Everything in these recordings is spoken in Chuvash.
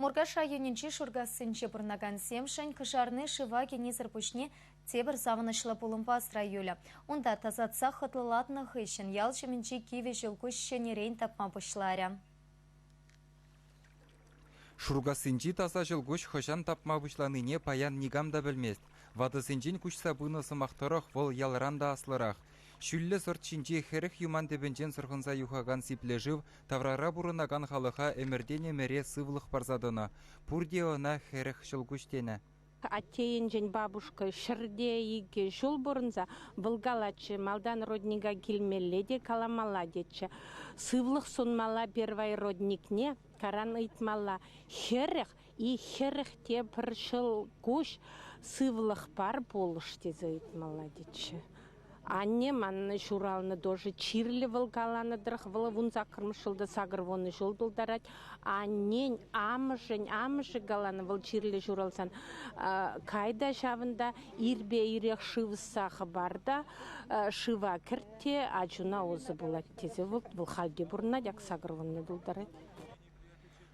Муркаш районӗнчи Шуркассинче пурӑнакансемшӗн Кӑшарни шыва кӗнисӗр пуҫне тепӗр савӑнӑҫлӑ пулӑмпа асра юлӗ. Унта тасатса хӑтлӑлатнӑ хыҫҫӑн ял ҫумӗнчи кивӗ ҫӑлкуҫ ҫӗнӗрен тапма пуҫларӗ. Шуркассинчи таса ҫӑлкуҫ хӑҫан тапма пуҫланине паян никам та пӗлмест. Ватӑсенчен куҫса пынӑ сӑмах тӑрӑх вӑл ялран та аслӑрах. Ҫӳллӗ сӑрт ҫинчи 40 юман тӗпӗнчен сӑрхӑнса юхакан сиплӗ шыв таврара пурӑнакан халӑха ӗмӗртен ӗмӗре сывлӑх парса тӑнӑ. Пурте ӑна 40 ҫӑлкуҫ тенӗ. Атте енчен бабушка ҫӗрте 2 ҫул пурӑнса вӑл калатчӗ, малтан родника килмелле те каламалла тетчӗ. Сывлӑх сунмалла первай родникне, каран ыйтмалла. 40 и 40 те пӗр ҫӑл куҫ сывлӑх пар пулӑш тесе ыйтмалла тетчӗ. Анне ман ҫуралнӑ тоже чирлӗ вӑл каланӑ тӑрӑх вӑл 18-мӗш ҫулта 80 ҫул тултарать. Аннен амӑшӗн амӑшӗ каланӑ вӑл чирлӗ ҫуралсан кай та ҫавӑнта ирпе ирех шыв ӑсса хӑпар та шыва кӗрт те ачуна усӑ пулать тесе вӑл вӑл халь те пурӑнать ак 80 тултарать.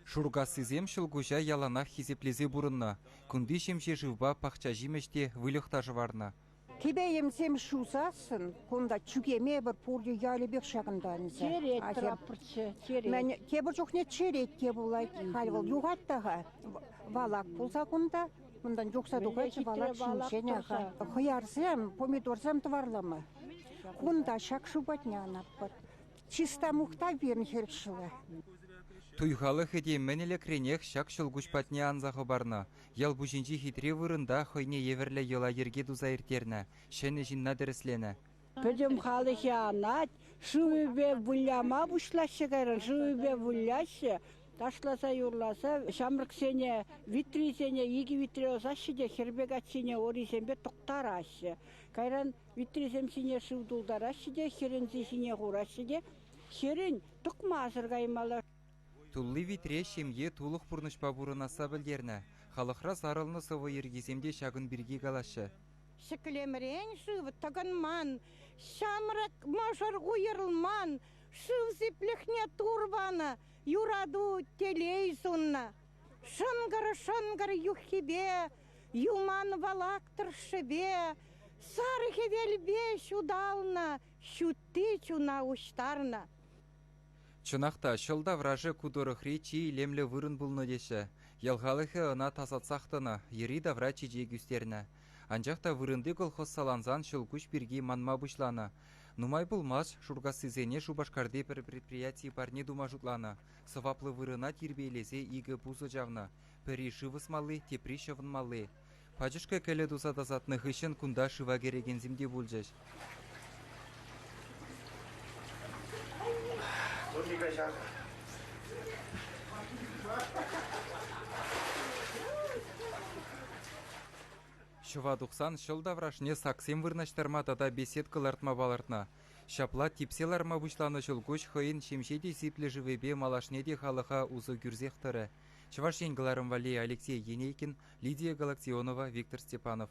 Шуркассисем ҫӑлкуҫа яланах хисеплесе пурӑннӑ. Кунти ҫемҫе шывпа пахча ҫимӗҫ те, выльӑх та шӑварнӑ. Кӗпе-йӗмсем ҫусассӑн кунта чӳкеме эпир пурте ялӗпех ҫакӑнта ӗнтӗ. Черет тӑратпӑрччӗ, черет. Мӗн тепӗр чухне черет те пулать. Халь вӑл юхать та-ха. Валак пулса кунта. Унтан юхса тухать валак ҫинчен-ха. Хӑярсем, помидорсем тӑварлама. Кунта ҫак шыв патне анатпӑр. Чиста мухтав пирӗн хӗрӗх ҫула. Туй халӑхӗ те мӗн ӗлӗкренех ҫак ҫӑлкуҫ патне анса хӑпарнӑ. Ял пуҫӗнчи хитре вырӑнта хӑйне евӗрлӗ йӑла-йӗрке туса ирттернӗ, ҫӗнӗ ҫынна тӗрӗсленӗ. Пӗтӗм халӑхӗ анать, шывӗпе выляма пуҫлаҫҫӗ кайран, шывӗпе выляҫҫӗ, ташласа юрласа ҫамрӑксене витрисене икӗ витре ӑсаҫҫӗ те хӗрпе каччине урисемпе тӑктараҫҫӗ. Кайран витресем ҫине шыв тултараҫҫӗ те хӗрӗнсе ҫине хураҫҫӗ те хӗрӗн тӑкмасӑр каймалла. Тулли витре ҫемье тулӑх пурнӑҫпа пурӑнасса пӗлтернӗ. Халӑхра сарӑлнӑ сӑвӑ йӗркисем те ҫакӑн пирки калаҫҫӗ. Ҫӗклемрен шыв тӑкӑнман, ҫамрӑк мӑшӑр уйрӑлман, шыв сиплӗхне тур панӑ, юрату, телей суннӑ. Шӑнкӑр-шӑнкӑр юххипе, юман валак тӑршшӗпе, сар хӗвелпе ҫуталнӑ, ҫутти чуна уҫтарнӑ. Чӑнах та, ҫӑл таврашӗ ку тӑрӑхри чи илемлӗ вырӑн пулнӑ теҫҫӗ. Ял халӑхӗ ӑна тасатсах тӑнӑ, йӗри-тавра чечек ӳстернӗ. Анчах та вырӑнти колхоз салансан ҫӑлкуҫ пирки манма пуҫланӑ. Нумай пулмасть Шуркассисене Шупашкарти пӗр предприяти парне тума шутланӑ. Сӑваплӑ вырӑна тирпейлесе икӗ пусӑ чавнӑ. Пӗри шыв ӑсмалли, тепри ҫӑвӑнмалли. Пачӑшкӑ кӗлӗ туса тасатнӑ хыҫҫӑн кунта шыва кӗрекенсем те пулчӗҫ. Ҫӑва тухсан ҫӑл таврашне саксем вырнаҫтарма тата беседка лартма палӑртнӑ. Ҫапла типсе ларма пуҫланӑ ҫӑлкуҫ хӑйӗн ҫемҫе те сиплӗ шывӗпе малашне те халӑха усӑ кӳрсех тӑрӗ. Чӑваш Ен кӑларӑм валли Алексей Енейкин, Лидия Галактионова, Виктор Степанов.